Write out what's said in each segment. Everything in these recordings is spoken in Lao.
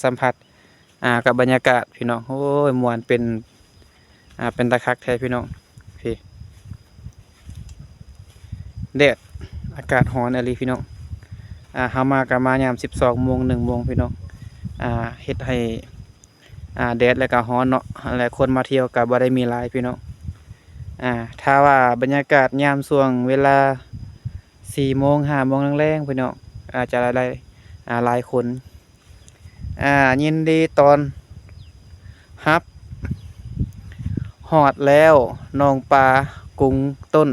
ສຳຜັດ ອ່າ ກັບບັນຍາກາດພີ່ນ້ອງ. ໂອ້ຍ ມ່ວນ ເປັນ ອ່າ ເປັນຕາຄັກແທ້ພີ່ນ້ອງ. ພີ້ ແດດ ອາກາດຮ້ອນອີ່ຫຼີພີ່ນ້ອງ. ອ່າ ເຮົາມາກໍມາຍາມສິບສອງໂມງ ໜຶ່ງໂມງພີ່ນ້ອງ. ອ່າ ເຮັດໃຫ້ ອ່າ ແດດ ແລ້ວກໍຮ້ອນເນາະ ແລະ ຄົນມາທ່ຽວກໍບໍ່ໄດ້ມີຫຼາຍພີ່ນ້ອງ. ອ່າ ຖ້າວ່າບັນຍາກາດຍາມຊ່ວງເວລາສີ່ໂມງ ຫ້າໂມງແລງໆ ພີ່ນ້ອງ ອາດຈະໄດ້ ອ່າ ຫຼາຍຄົນ. ອ່າ ຍິນດີຕ້ອນຮັບ ຮອດແລ້ວ ໜອງປາກຸງຕົ້ນ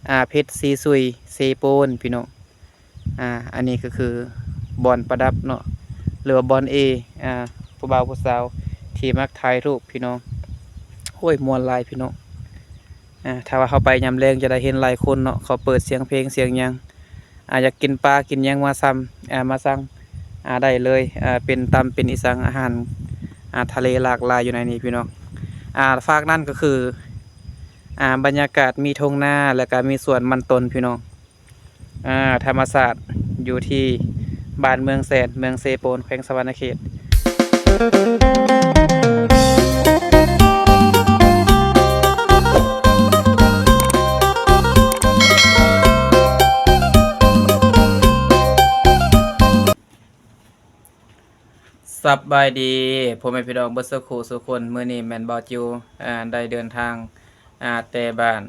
ອ່າ ເພັດສີສຸຍ ເຊໂປນ ພີ່ນ້ອງ. ອ່າ ອັນນີ້ກໍຄືບ່ອນປະດັບເນາະ ຫຼືວ່າບ່ອນເອ ອ່າ ຜູ້ບ່າວຜູ້ສາວທີ່ມັກຖ່າຍຮູບພີ່ນ້ອງ. ໂອ້ຍ ມ່ວນຫຼາຍພີ່ນ້ອງ. ອ່າ ຖ້າວ່າເຮົາໄປຍາມແລງຈະໄດ້ເຫັນຫຼາຍຄົນເນາະ ເຂົາເປີດສຽງເພງສຽງຫຍັງ. ອ່າ ຢາກກິນປາກິນຫຍັງມາຊຳ ອ່າ ມາສັ່ງ ອ່າ ໄດ້ເລີຍ. ອ່າ ເປັນຕຳເປັນອີ່ສັງ ອາຫານ ອ່າ ທະເລຫຼາກຫຼາຍຢູ່ໃນນີ້ພີ່ນ້ອງ. ອ່າ ຟາກນັ້ນກໍຄື ອ່າ ບັນຍາກາດມີທົ່ງນາ ແລ້ວກໍມີສວນມັນຕົ້ນພີ່ນ້ອງ. ອ່າ ທຳມະຊາດຢູ່ທີ່ບ້ານເມືອງແສນ ເມືອງເຊໂປນ ແຂວງສະຫວັນນະເຂດ. ສະບາຍດີພໍ່ແມ່ພີ່ນ້ອງເບິດສູ່ຄູ່ສູ່ຄົນ. ມື້ນີ້ແມ່ນບ່າວຈິວ ອ່າ ໄດ້ເດີນທາງ ອ່າ ແຕ່ບ້ານ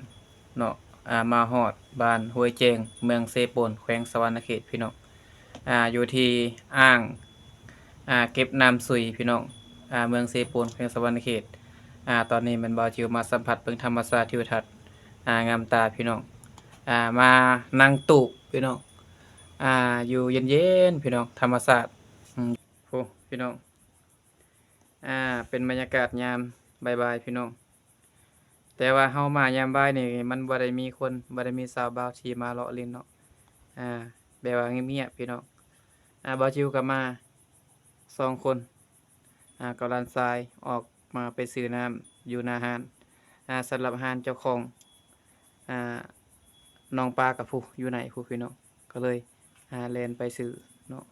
ເນາະ ອ່າ ມາຮອດບ້ານຫ້ວຍແຈ້ງ ເມືອງເຊໂປນ ແຂວງສະຫວັນນະເຂດ ພີ່ນ້ອງ. ອ່າ ຢູ່ທີ່ອ່າງ ອ່າ ເກັບນ້ຳຊຸຍ ພີ່ນ້ອງ ອ່າ ເມືອງເຊໂປນ ແຂວງສະຫວັນນະເຂດ. ອ່າ ຕອນນີ້ແມ່ນບ່າວຈິວມາສຳຜັດເບິ່ງທຳມະຊາດທິວທັດ ອ່າ ງາມຕາ ພີ່ນ້ອງ. ອ່າ ມານັ່ງຕູບ ພີ່ນ້ອງ ອ່າ ຢູ່ເຢັນໆ ພີ່ນ້ອງ ທຳມະຊາດ. ອືມ ໂອ້ ພີ່ນ້ອງ ອ່າ ເປັນບັນຍາກາດຍາມບ່າຍໆ ພີ່ນ້ອງ. ແຕ່ວ່າເຮົາມາຍາມບ່າຍນີ້ ມັນບໍ່ໄດ້ມີຄົນ ບໍ່ໄດ້ມີສາວບ່າວທີ່ມາເລາະຫຼິ້ນເນາະ ອ່າ ແບບວ່າງຽບໆ ພີ່ນ້ອງ. ອ່າ ບ່າວຈິວກໍມາສອງຄົນ ອ່າ ກັບຫຼານຊາຍ ອອກມາໄປຊື້ນ້ຳຢູ່ໜ້າຮ້ານ ອ່າ ສຳລັບຮ້ານເຈົ້າຂອງ ອ່າ ໜອງປາກັບຜູ້ຢູ່ໃນຜູ້ ພີ່ນ້ອງ. ກໍເລີຍ ອ່າ ແລ່ນໄປຊື້ເນາະ.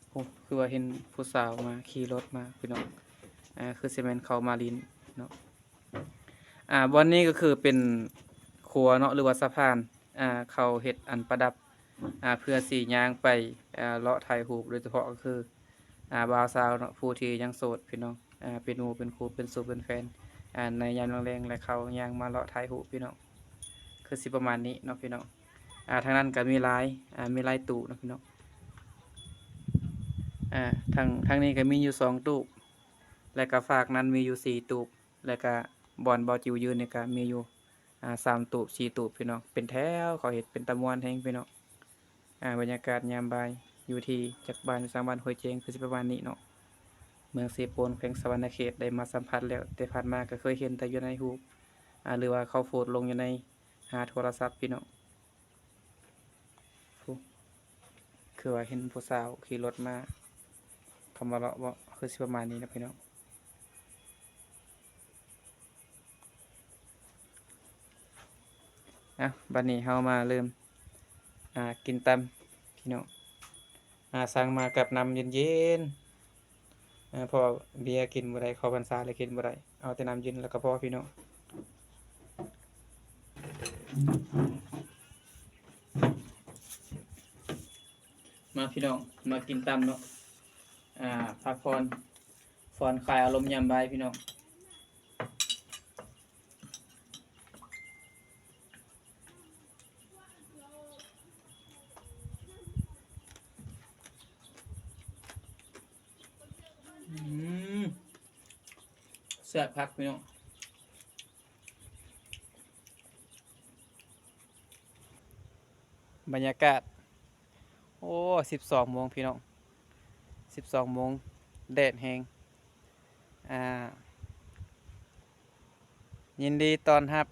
ໂອ້ ຄືວ່າເຫັນຜູ້ສາວມາຂີ່ລົດມາ ພີ່ນ້ອງ. ອ່າ ຄືຊິແມ່ນເຂົາມາຫຼິ້ນເນາະ. ອ່າ ບ່ອນນີ້ກໍຄືເປັນຂົວເນາະ ຫຼືວ່າສະພານ ອ່າ ເຂົາເຮັດອັນປະດັບ ອ່າ ເພື່ອຊິຍ່າງໄປ ອ່າ ເລາະຖ່າຍຮູບ. ໂດຍສະເພາະກໍຄື ອ່າ ບ່າວສາວເນາະ ຜູ້ທີ່ຍັງໂສດ ພີ່ນ້ອງ ອ່າ ເປັນໝູ່ເປັນຄູ່ ເປັນຊູ່ເປັນແຟນ ອ່າ ໃນຍາມແລງໆ ແລະ ເຂົາຍ່າງມາເລາະຖ່າຍຮູບ ພີ່ນ້ອງ. ຄືຊິປະມານນີ້ເນາະ ພີ່ນ້ອງ. ອ່າ ທາງນັ້ນກໍມີຫຼາຍ ອ່າ ມີຫຼາຍຕູ້ເນາະ ພີ່ນ້ອງ. ອ່າ ທາງ ທາງນີ້ກໍມີຢູ່ສອງຕູ້ ແລະ ກໍຟາກນັ້ນມີຢູ່ສີ່ຕູ້ ແລະ ກໍບ່ອນບ່າວຈິວຢືນນີ້ກໍມີຢູ່ ອ່າ ສາມຕູບ ສີ່ຕູບ ພີ່ນ້ອງ. ເປັນແຖວ ເຂົາເຮັດເປັນຕາມ່ວນແຮງ ພີ່ນ້ອງ. ອ່າ ບັນຍາກາດຍາມບ່າຍ ຢູ່ທີ່ຈັກບ້ານ ຢູ່ທາງບ້ານຫ້ວຍແຈ້ງ ຄືຊິປະມານນີ້ເນາະ. ເມືອງເຊໂປນ ແຂວງສະຫວັນນະເຂດ ໄດ້ມາສຳຜັດແລ້ວ ແຕ່ຜ່ານມາກໍເຄີຍເຫັນແຕ່ຢູ່ໃນຮູບ ອ່າ ຫຼືວ່າເຂົາໂພສລົງຢູ່ໃນ ອ່າ ໂທລະສັບ ພີ່ນ້ອງ. ໂອ້ ຄືວ່າເຫັນຜູ້ສາວຂີ່ລົດມາ ຄຳວ່າເລາະເບາະ ຄືຊິປະມານນີ້ນະ ພີ່ນ້ອງ. ອ່ະ ບັດນີ້ເຮົາມາເລີ່ມ ອ່າ ກິນຕຳ ພີ່ນ້ອງ. ອ່າ ສັ່ງມາກັບນ້ຳເຢັນໆ ເພາະວ່າເບຍກິນບໍ່ໄດ້ ເຂົ້າພັນສາແລ້ວກິນບໍ່ໄດ້ ເອົາແຕ່ນ້ຳເຢັນແລ້ວກໍພໍ ພີ່ນ້ອງ. ມາ ພີ່ນ້ອງ ມາກິນຕຳເນາະ ອ່າ ພັກຜ່ອນ ຜ່ອນຄາຍອາລົມຍາມບ່າຍ ພີ່ນ້ອງ. ອືມ ແຊບຄັກ ພີ່ນ້ອງ. ບັນຍາກາດ ໂອ້ ສິບສອງໂມງ ພີ່ນ້ອງ ສິບສອງໂມງ ແດດແຮງ. ອ່າ ຍິນດີຕ້ອນຮັບ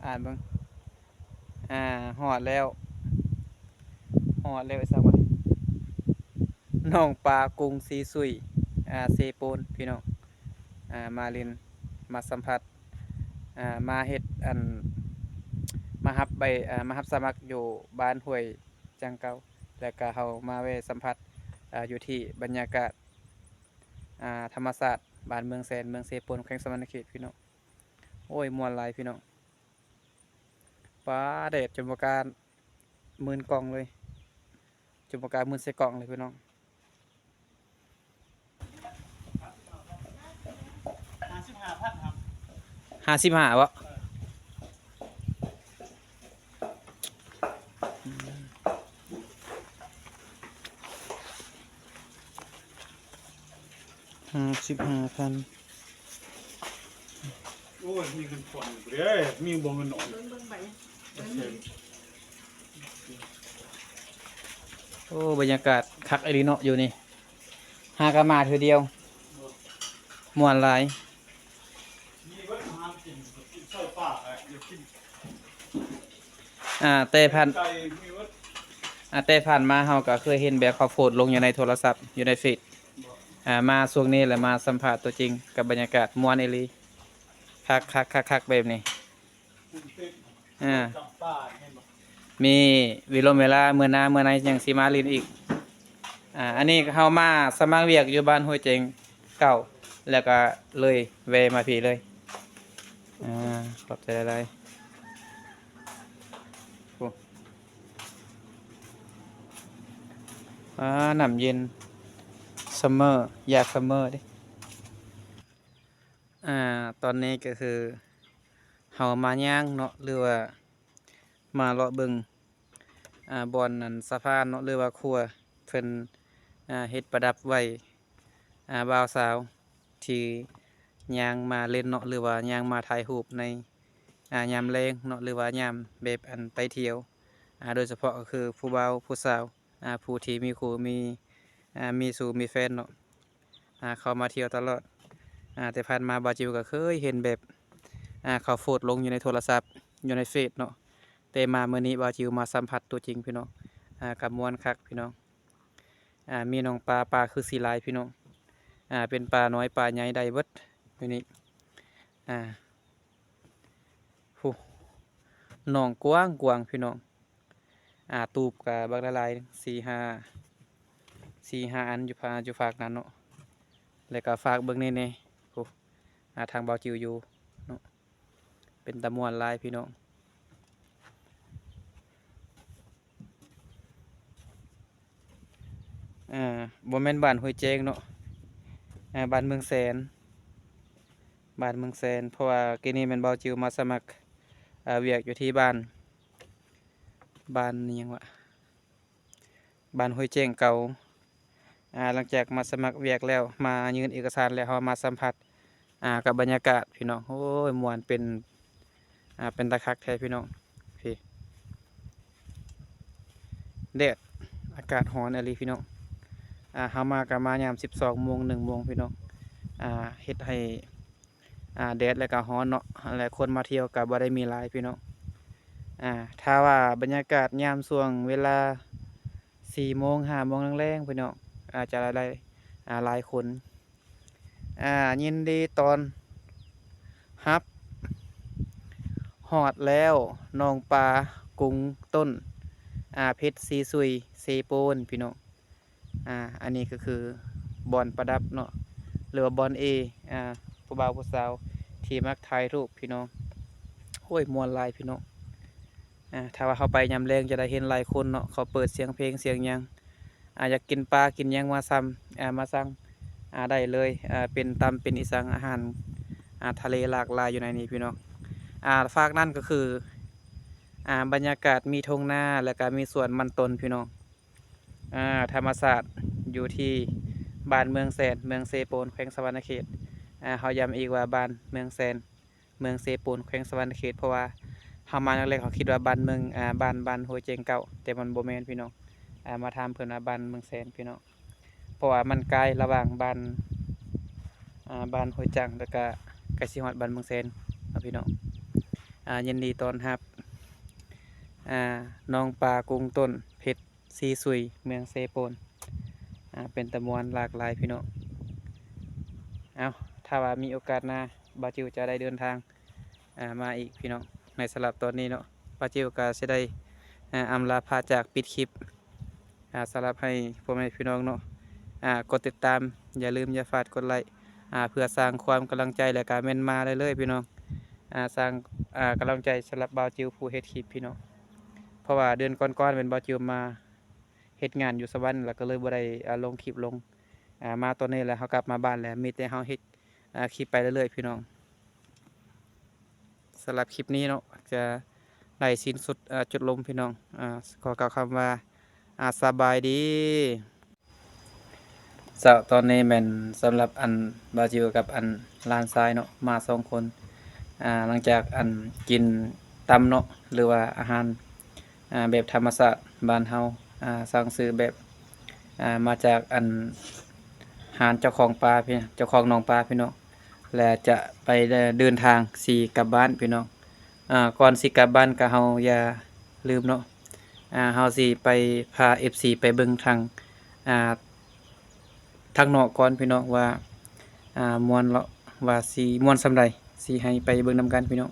ອ່ານເບິ່ງ ອ່າ ຮອດແລ້ວ ຮອດແລ້ວ ອີ່ສັງວະ ໜອງປາກຸງສີສຸຍ ອ່າ ເຊໂປນ ພີ່ນ້ອງ. ອ່າ ມາຫຼິ້ນ ມາສຳຜັດ ອ່າ ມາເຮັດ ອັນ ມາຮັບໃບ ອ່າ ມາຮັບສະໝັກຢູ່ບ້ານຫ້ວຍຈາງເກົ່າ ແລ້ວກະເຮົາມາແວ່ສຳຜັດ ອ່າ ຢູ່ທີ່ບັນຍາກາດ ອ່າ ທຳມະຊາດ ບ້ານເມືອງແສນ ເມືອງເຊໂປນ ແຂວງສະຫວັນນະເຂດ ພີ່ນ້ອງ. ໂອ້ຍ ມ່ວນຫຼາຍ ພີ່ນ້ອງ. ປາ ແດດຈົນບໍ່ກ້າມື່ນກ້ອງເລີຍ ຈົນບໍ່ກ້າມື່ນໃສ່ກ້ອງເລີຍ ພີ່ນ້ອງ. ຫ້າສິບຫ້າພັນ ຫ້າສິບຫ້າເບາະ? ເອີ ຫ້າສິບຫ້າພັນ. ໂອ້ຍ ມີເງິນຜ່ອນຢູ່ເດ້ ມີບໍ່ເງິນອອກ? ເບິ່ງ ເບິ່ງໃບ ໂອ້ ບັນຍາກາດຄັກອີ່ຫຼີເນາະຢູ່ນີ້ ຫາກະມາເທື່ອດຽວ ມ່ວນຫຼາຍ. ອ່າ ແຕ່ຜ່ານ ອ່າ ແຕ່ຜ່ານມາເຮົາກະເຄີຍເຫັນແບບເຂົາໂພສລົງຢູ່ໃນໂທລະສັບ ຢູ່ໃນເຟສ ອ່າ ມາຊ່ວງນີ້ແຫຼະ ມາສຳພາດຕົວຈິງກັບບັນຍາກາດ ມ່ວນອີ່ຫຼີ ຄັກໆໆໆ ແບບນີ້. ອ່າ ມີເວລົມເວລາ ເມື່ອໜ້າເມື່ອໃນຍັງຊິມາຫຼິ້ນອີກ. ອ່າ ອັນນີ້ເຮົາມາສະໝັກວຽກຢູ່ບ້ານຫ້ວຍແຈງເກົ່າ ແລ້ວກະເລີຍແວ່ມາພີ້ເລີຍ. ອ່າ ຂອບໃຈຫຼາຍໆ. ໂອ້ ອ່າ ນ້ຳເຢັນ ຊັມເມີ ຢາກຊັມເມີເດ້. ອ່າ ຕອນນີ້ກະຄືເຮົາມາຍ່າງເນາະ ຫຼືວ່າມາເລາະເບິ່ງ ອ່າ ບ່ອນອັນສະພານເນາະ ຫຼືວ່າຂົວເພິ່ນ ອ່າ ເຮັດປະດັບໄວ້ ອ່າ ບ່າວສາວທີ່ຍ່າງມາຫຼິ້ນເນາະ ຫຼືວ່າຍ່າງມາຖ່າຍຮູບໃນ ອ່າ ຍາມແລງເນາະ ຫຼືວ່າຍາມແບບອັນໄປທ່ຽວ ອ່າ ໂດຍສະເພາະກະຄືຜູ້ບ່າວຜູ້ສາວ ອ່າ ຜູ້ທີ່ມີຄູ່ມີ ອ່າ ມີຊູ້ມີແຟນເນາະ ອ່າ ເຂົ້າມາທ່ຽວຕະຫຼອດ. ອ່າ ແຕ່ຜ່ານມາບ່າວຈິວກະເຄີຍເຫັນແບບ ອ່າ ເຂົາໂພສລົງຢູ່ໃນໂທລະສັບ ຢູ່ໃນເຟສເນາະ ແຕ່ມາມື້ນີ້ບ່າວຈິວມາສຳຜັດຕົວຈິງ ພີ່ນ້ອງ. ອ່າ ກະມ່ວນຄັກ ພີ່ນ້ອງ. ອ່າ ມີນ້ອງປາ ປາຄືຊິຫຼາຍ ພີ່ນ້ອງ. ອ່າ ເປັນປານ້ອຍປາໃຫຍ່ໄດ້ເບິດຢູ່ນີ້. ອ່າ ໂຫ ໜອງກວ້າງໆ ພີ່ນ້ອງ. ອ່າ ຕູບກະບັກຫຼາຍໆ ສີ່ຫ້າ ສີ່ຫ້າອັນຢູ່ພາ ຢູ່ຟາກນັ້ນເນາະ ແລ້ວກະຟາກເບິ່ງແນ່ໆ ໂອ້ ອ່າ ທາງບ່າວຈິວຢູ່ເນາະ. ເປັນຕາມ່ວນຫຼາຍ ພີ່ນ້ອງ. ອ່າ ບໍ່ແມ່ນບ້ານຫ້ວຍແຈງເນາະ ອ່າ ບ້ານເມືອງແສນ ບ້ານເມືອງແສນ ເພາະວ່າກີ້ນີ້ແມ່ນບ່າວຈິວມາສະໝັກ ອ່າ ວຽກຢູ່ທີ່ບ້ານ ບ້ານຫຍັງວະ ບ້ານຫ້ວຍແຈງເກົ່າ. ອ່າ ຫຼັງຈາກມາສະໝັກວຽກແລ້ວ ມາຍື່ນເອກະສານແລ້ວ ເຮົາມາສຳຜັດ ອ່າ ກັບບັນຍາກາດ ພີ່ນ້ອງ. ໂອ້ຍ ມ່ວນ ເປັນ ອ່າ ເປັນຕາຄັກແທ້ ພີ່ນ້ອງ. ພີ້ ແດດ ອາກາດຮ້ອນອີ່ຫຼີ ພີ່ນ້ອງ. ອ່າ ເຮົາມາກະມາຍາມສິບສອງໂມງ ໜຶ່ງໂມງ ພີ່ນ້ອງ. ອ່າ ເຮັດໃຫ້ ອ່າ ແດດ ແລ້ວກະຮ້ອນເນາະ ແລະ ຄົນມາທ່ຽວກະບໍ່ໄດ້ມີຫຼາຍ ພີ່ນ້ອງ. ອ່າ ຖ້າວ່າບັນຍາກາດຍາມຊ່ວງເວລາສີ່ໂມງ ຫ້າໂມງແລງໆ ພີ່ນ້ອງ ອາດຈະໄດ້ ອ່າ ຫຼາຍຄົນ. ອ່າ ຍິນດີຕ້ອນຮັບ ຮອດແລ້ວ ໜອງປາກຸງຕົ້ນ ອ່າ ເພັດສີຊຸຍ ເຊໂປນ ພີ່ນ້ອງ. ອ່າ ອັນນີ້ກະຄືບ່ອນປະດັບເນາະ ຫຼືວ່າບ່ອນເອ ອ່າ ຜູ້ບ່າວຜູ້ສາວທີ່ມັກຖ່າຍຮູບ ພີ່ນ້ອງ. ໂອ້ຍ ມ່ວນຫຼາຍ ພີ່ນ້ອງ. ອ່າ ຖ້າວ່າເຮົາໄປຍາມແລງຈະໄດ້ເຫັນຫຼາຍຄົນເນາະ ເຂົາເປີດສຽງເພງສຽງຫຍັງ ອ່າ ຢາກກິນປາກິນຫຍັງມາຊຳ ອ່າ ມາສັ່ງ ອ່າ ໄດ້ເລີຍ. ອ່າ ເປັນຕຳເປັນອີ່ສັງ ອາຫານ ອ່າ ທະເລຫຼາກຫຼາຍຢູ່ໃນນີ້ ພີ່ນ້ອງ. ອ່າ ຟາກນັ້ນກະຄື ອ່າ ບັນຍາກາດມີທົ່ງນາ ແລ້ວກະມີສວນມັນຕົ້ນ ພີ່ນ້ອງ. ອ່າ ທຳມະຊາດຢູ່ທີ່ບ້ານເມືອງແສນ ເມືອງເຊໂປນ ແຂວງສະຫວັນນະເຂດ. ອ່າ ເຮົາຢ້ຳອີກວ່າບ້ານເມືອງແສນ ເມືອງເຊໂປນ ແຂວງສະຫວັນນະເຂດ ເພາະວ່າເຮົາມາຄັ້ງແລກເຮົາຄິດວ່າບ້ານເມືອງ ອ່າ ບ້ານ ບ້ານຫ້ວຍແຈງເກົ່າ ແຕ່ມັນບໍ່ແມ່ນ ພີ່ນ້ອງ. ອ່າ ມາຖາມເພິ່ນວ່າບ້ານເມືອງແສນ ພີ່ນ້ອງ ເພາະວ່າມັນໃກ້ລະຫວ່າງບ້ານ ອ່າ ບ້ານຫ້ວຍຈັງ ແລ້ວກະໃກ້ຊິຮອດບ້ານເມືອງແສນເນາະ ພີ່ນ້ອງ. ອ່າ ຍິນດີຕ້ອນຮັບ ອ່າ ໜອງປາກຸງຕົ້ນ ເພັດ ຊີຊຸຍ ເມືອງເຊໂປນ. ອ່າ ເປັນຕາມ່ວນຫຼາກຫຼາຍ ພີ່ນ້ອງ. ເອົ້າ ຖ້າວ່າມີໂອກາດໜ້າ ບ່າວຈິວຈະໄດ້ເດີນທາງ ອ່າ ມາອີກພີ່ນ້ອງ. ໃນສຳລັບຕອນນີ້ເນາະ ບ່າວຈິວກໍຊິໄດ້ ອ່າ ອຳລາພາຈາກ ປິດຄລິບ. ອ່າ ສຳລັບໃຫ້ພໍ່ແມ່ພີ່ນ້ອງເນາະ ອ່າ ກົດຕິດຕາມ ຢ່າລືມຢ່າພາດກົດໄລ ອ່າ ເພື່ອສ້າງຄວາມກຳລັງໃຈ ແລະກະແມ່ນມາເລື້ອຍໆ ພີ່ນ້ອງ. ອ່າ ສ້າງ ອ່າ ກຳລັງໃຈສຳລັບບ່າວຈິວຜູ້ເຮັດຄລິບ ພີ່ນ້ອງ. ເພາະວ່າເດືອນກ່ອນໆ ແມ່ນບ່າວຈິວມາເຮັດງານຢູ່ສະຫວັນ ແລ້ວກໍເລີຍບໍ່ໄດ້ ອ່າ ລົງຄລິບລົງ. ອ່າ ມາຕອນນີ້ແລ້ວ ເຮົາກັບມາບ້ານແລ້ວ ມີແຕ່ເຮົາເຮັດ ອ່າ ຄລິບໄປເລື້ອຍໆ ພີ່ນ້ອງ. ສຳລັບຄລິບນີ້ເນາະ ຈະໄດ້ສິ້ນສຸດ ເອີ ຈົບລົງ ພີ່ນ້ອງ. ອ່າ ຂໍກ່າວຄຳວ່າ ອ່າ ສະບາຍດີ. ເຈົ້າ ຕອນນີ້ແມ່ນສຳລັບອັນບ່າວຈິວກັບອັນຫຼານຊາຍເນາະ ມາສອງຄົນ. ອ່າ ຫຼັງຈາກອັນກິນຕຳເນາະ ຫຼືວ່າອາຫານ ອ່າ ແບບທຳມະຊາດບ້ານເຮົາ ອ່າ ສັ່ງຊື້ແບບ ອ່າ ມາຈາກອັນຮ້ານເຈົ້າຂອງປາ ເຈົ້າຂອງໜອງປາ ພີ່ນ້ອງ. ແລະຈະໄປເດີນທາງຊິກັບບ້ານ ພີ່ນ້ອງ. ອ່າ ກ່ອນຊິກັບບ້ານກໍເຮົາຢ່າລືມເນາະ ອ່າ ເຮົາຊິໄປພາເອັຟຊີໄປເບິ່ງທາງ ອ່າ ທາງນອກກ່ອນ ພີ່ນ້ອງ ວ່າ ອ່າ ມ່ວນເລາະ ວ່າຊິມ່ວນສ່ຳໃດ ຊິໃຫ້ໄປເບິ່ງນຳກັນ ພີ່ນ້ອງ.